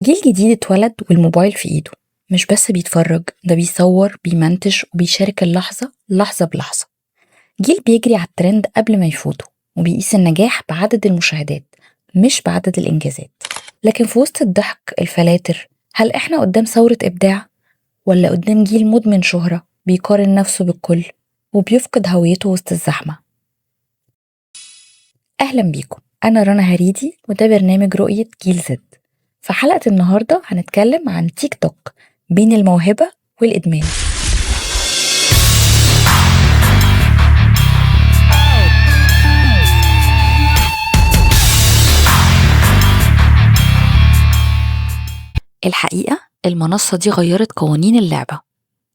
جيل جديد اتولد والموبايل في ايده، مش بس بيتفرج، ده بيصور، بيمنتج، وبيشارك اللحظة لحظة بلحظة. جيل بيجري على الترند قبل ما يفوته، وبيقيس النجاح بعدد المشاهدات مش بعدد الإنجازات. لكن في وسط الضحك الفلاتر، هل احنا قدام ثورة إبداع ولا قدام جيل مدمن شهرة بيقارن نفسه بالكل وبيفقد هويته وسط الزحمة؟ أهلا بيكم، أنا رنا هريدي وده برنامج رؤية جيل زد. في حلقة النهاردة هنتكلم عن تيك توك بين الموهبة والإدمان. الحقيقة المنصة دي غيرت قوانين اللعبة.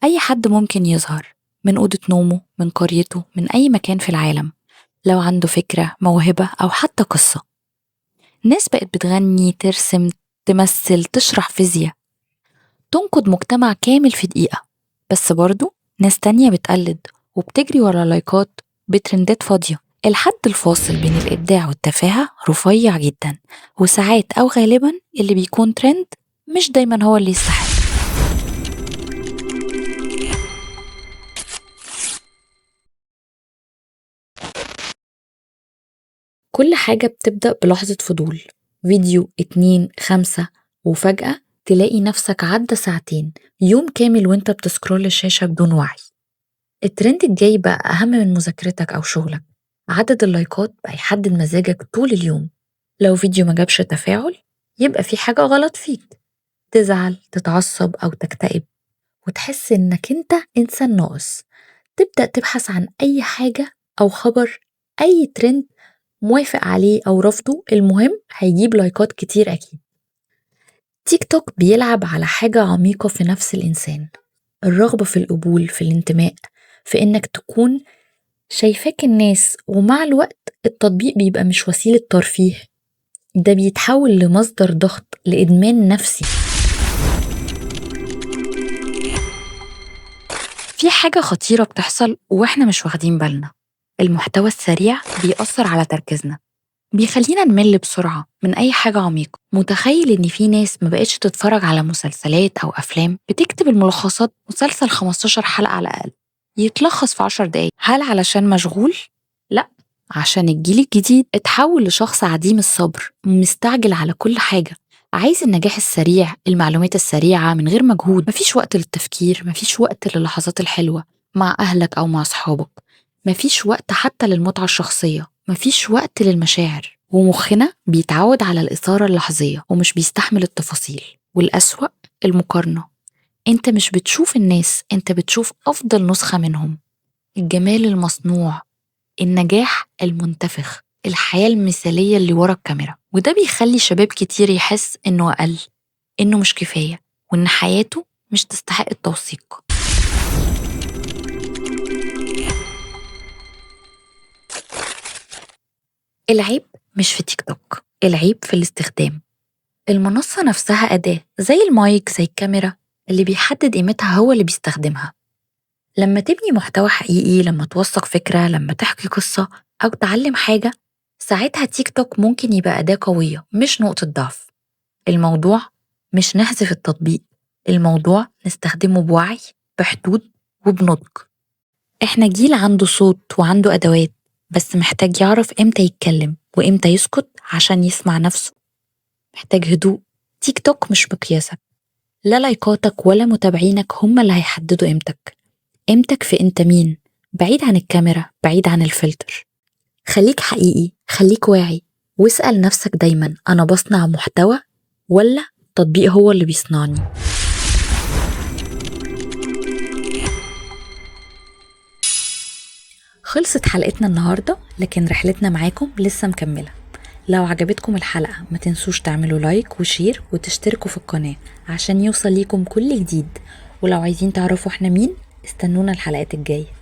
أي حد ممكن يظهر من أوضة نومه، من قريته، من أي مكان في العالم، لو عنده فكرة، موهبة أو حتى قصة. ناس بقت بتغني، ترسم، تمثل، تشرح فيزياء، تنقد مجتمع كامل في دقيقة. بس برضو ناس تانية بتقلد وبتجري ورا لايكات بترندات فاضية. الحد الفاصل بين الإبداع والتفاهة رفيع جدا، وساعات أو غالبا اللي بيكون ترند مش دايما هو اللي يستحق. كل حاجة بتبدأ بلحظة فضول، فيديو 2 5، وفجأة تلاقي نفسك عدى ساعتين، يوم كامل وانت بت scroll الشاشة بدون وعي. الترند الجاي بقى أهم من مذاكرتك أو شغلك. عدد اللايكات بقى يحدد مزاجك طول اليوم. لو فيديو ما جابش تفاعل يبقى في حاجة غلط فيك، تزعل، تتعصب أو تكتئب، وتحس إنك أنت إنسان ناقص. تبدأ تبحث عن أي حاجة أو خبر، أي ترند موافق عليه أو رفضه، المهم هيجيب لايكات كتير أكيد. تيك توك بيلعب على حاجة عميقة في نفس الإنسان، الرغبة في القبول، في الانتماء، في إنك تكون شايفاك الناس. ومع الوقت التطبيق بيبقى مش وسيلة ترفيه، ده بيتحول لمصدر ضغط، لإدمان نفسي. في حاجة خطيرة بتحصل وإحنا مش واخدين بالنا. المحتوى السريع بيأثر على تركيزنا، بيخلينا نمل بسرعة من أي حاجة عميقة. متخيل إن في ناس ما بقتش تتفرج على مسلسلات أو أفلام، بتكتب الملخصات، مسلسل 15 حلقة على الأقل يتلخص في 10 دقايق. هل علشان مشغول؟ لا، عشان الجيل الجديد اتحول لشخص عديم الصبر، مستعجل على كل حاجة، عايز النجاح السريع، المعلومات السريعة من غير مجهود. مفيش وقت للتفكير، مفيش وقت للحظات الحلوة مع أهلك أو مع أصحابك، مفيش وقت حتى للمتعة الشخصية، مفيش وقت للمشاعر. ومخنا بيتعود على الإثارة اللحظية ومش بيستحمل التفاصيل. والأسوأ المقارنة، أنت مش بتشوف الناس، أنت بتشوف أفضل نسخة منهم، الجمال المصنوع، النجاح المنتفخ، الحياة المثالية اللي ورا الكاميرا. وده بيخلي شباب كتير يحس إنه أقل، إنه مش كفاية، وإن حياته مش تستحق التوثيق. العيب مش في تيك توك، العيب في الاستخدام. المنصة نفسها أداة زي المايك، زي الكاميرا، اللي بيحدد قيمتها هو اللي بيستخدمها. لما تبني محتوى حقيقي، لما توثق فكرة، لما تحكي قصة أو تعلم حاجة، ساعتها تيك توك ممكن يبقى أداة قوية مش نقطة ضعف. الموضوع مش نحذف التطبيق، الموضوع نستخدمه بوعي، بحدود، وبنضج. احنا جيل عنده صوت وعنده أدوات، بس محتاج يعرف امتى يتكلم وامتى يسكت عشان يسمع نفسه. محتاج هدوء. تيك توك مش مقياسك، لا لايكاتك ولا متابعينك هم اللي هيحددوا قيمتك. قيمتك في انت مين، بعيد عن الكاميرا، بعيد عن الفلتر. خليك حقيقي، خليك واعي، واسأل نفسك دايما، أنا بصنع محتوى ولا التطبيق هو اللي بيصنعني؟ خلصت حلقتنا النهاردة، لكن رحلتنا معاكم لسه مكملة. لو عجبتكم الحلقة ما تنسوش تعملوا like و share وتشتركوا في القناة عشان يوصل ليكم كل جديد. ولو عايزين تعرفوا احنا مين، استنونا الحلقات الجاية.